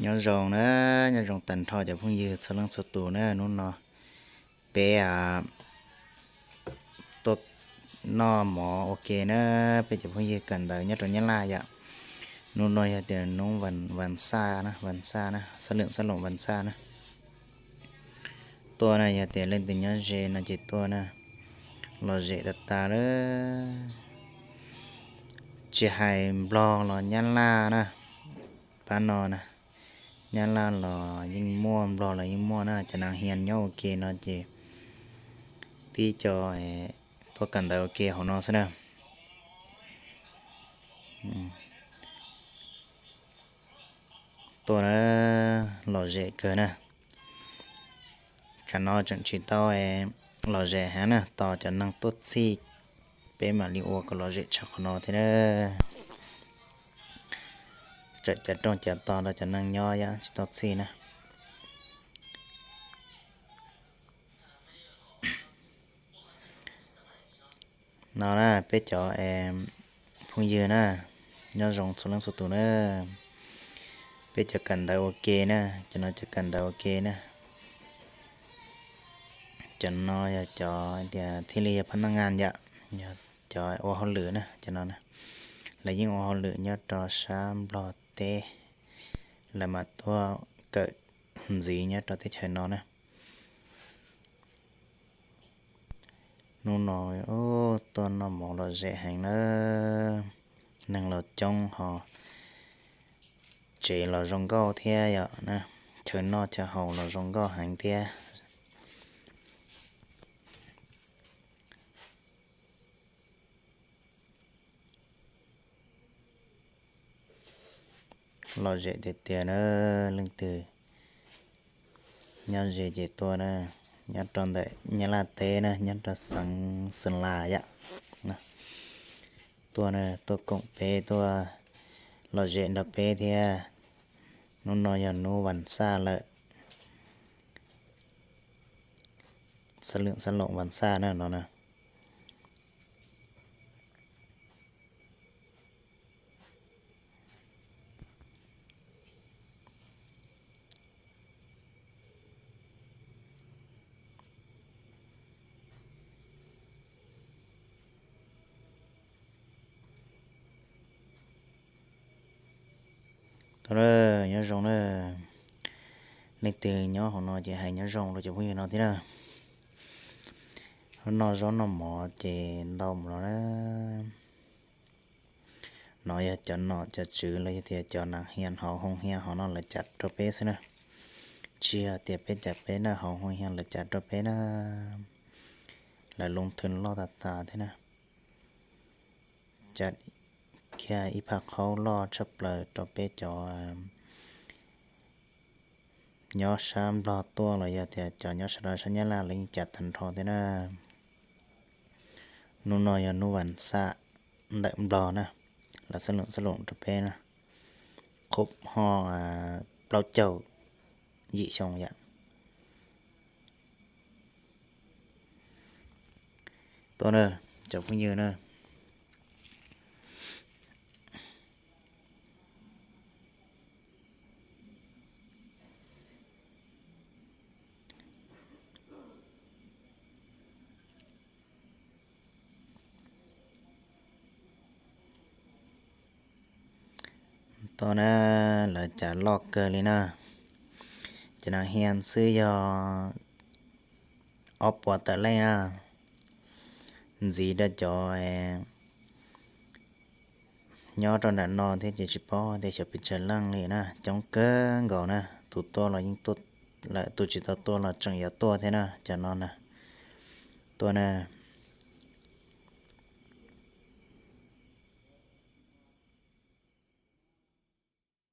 Nyob zoo na, nyob zoo tag nrho cov phooj ywg txhua leej txhua tus na. Hnub no peb tuaj noj mov ua ke na, peb cov phooj ywg kawm ntawv nyob rau Nyab Laj yom. Hnub no yog tias hnub vas xaj na, vas xaj na, sab lwm sab loos vas xaj na. Tuaj na, yog tias leej twg nyob ze no ces tuaj na, lom zem tas tas lawm. Tsis hais Nplog los Nyab Laj na, pab no na, Nyab Laj los yeej muaj, Nplog los yeej muaj na. Cov nas hias nyob ua ke no ces tib co tuaj kawm ntawv ua ke hauv no xwb na. Tuaj na, lom zem kawg na. Tsam no tseem tsis tau lom zem heev na, tos cov neeg tuaj txhij peb mam li ua kom lom zem tshaj qhov no thiab na. Tsam cav rooj cav tog rau cov neeg nyob yom, tsis tau txhij na. No na, peb cov phooj ywg na, nyob zoo txhua leej txhua tus na. Peb cov kawm ntawv ua ke na, cov no cov kawm ntawv ua ke na. Cov no yog cov tias thiaj li yog phab naj ngan yom, yog cov ua hauj lwm na, cov no na. Lawv yeej ua hauj lwm nyob rau sab Nplog teb, lawv mam tuaj kawm ntxiv nyob rau teb chaws no na. Hnub no tuaj noj mov lom zem heev na, neeg los coob ho tsev los zoo nkauj thiab yom, chaw noj chaw haus los zoo nkauj heev thiab. Lom zem tiag tiag na, leej twg nyob ze ces tuaj na, nyob rau ntawm Nyab Laj teb na, nyob rau xeev Xeem Las yom. Tuaj na, tuaj koom peb, tuaj lom zem nrog peb thiab. Hnub no yog hnub vas xaj lawm, sab lwm sab loos vas xaj na no na. Tau, nyob zoo na. Leej twg nyob hauv no ces hais nyob zoo rau cov phooj ywg no thiab na. Noj zaub noj mov ces ntau mus no na. No yog cov nom cov tswv los yog tias cov nas hias hauv hoo hias hauv no lawv cav rau peb xwb na. Tsis yog tias peb cav peb na, hauv hoo hias lawv cav rau peb na. Lawv loo thwm loj tas tas thiab na. Cav kiag ib phaj qhaub loj tshaj plaws rau peb cov nyob sab Nplog tuaj los yog tias cov nyob sab, sab Nyab Laj los yeej cav tag nrho thiab na. Hnub no yog hnub vas xaj ntawm Nplog na, lawv xab loom xab loom rau peb na, khaub ho plaub caug yim xyoo yom. Tuaj na, cov phooj ywg na. Tuaj na, lawv cav loj kawg li na. Cov nas hias xwb yog ob puas tawm leej na. Ntxiv rau cov nyob rau nram no thiab ces tsis paub tias xyov pes tsawg leej li na, coob kawg nkaus na. Tus tuaj los yeej tuaj lawm, tus tsis tau tuaj los tseem yuav tuaj thiab na, cov no na. Tuaj na.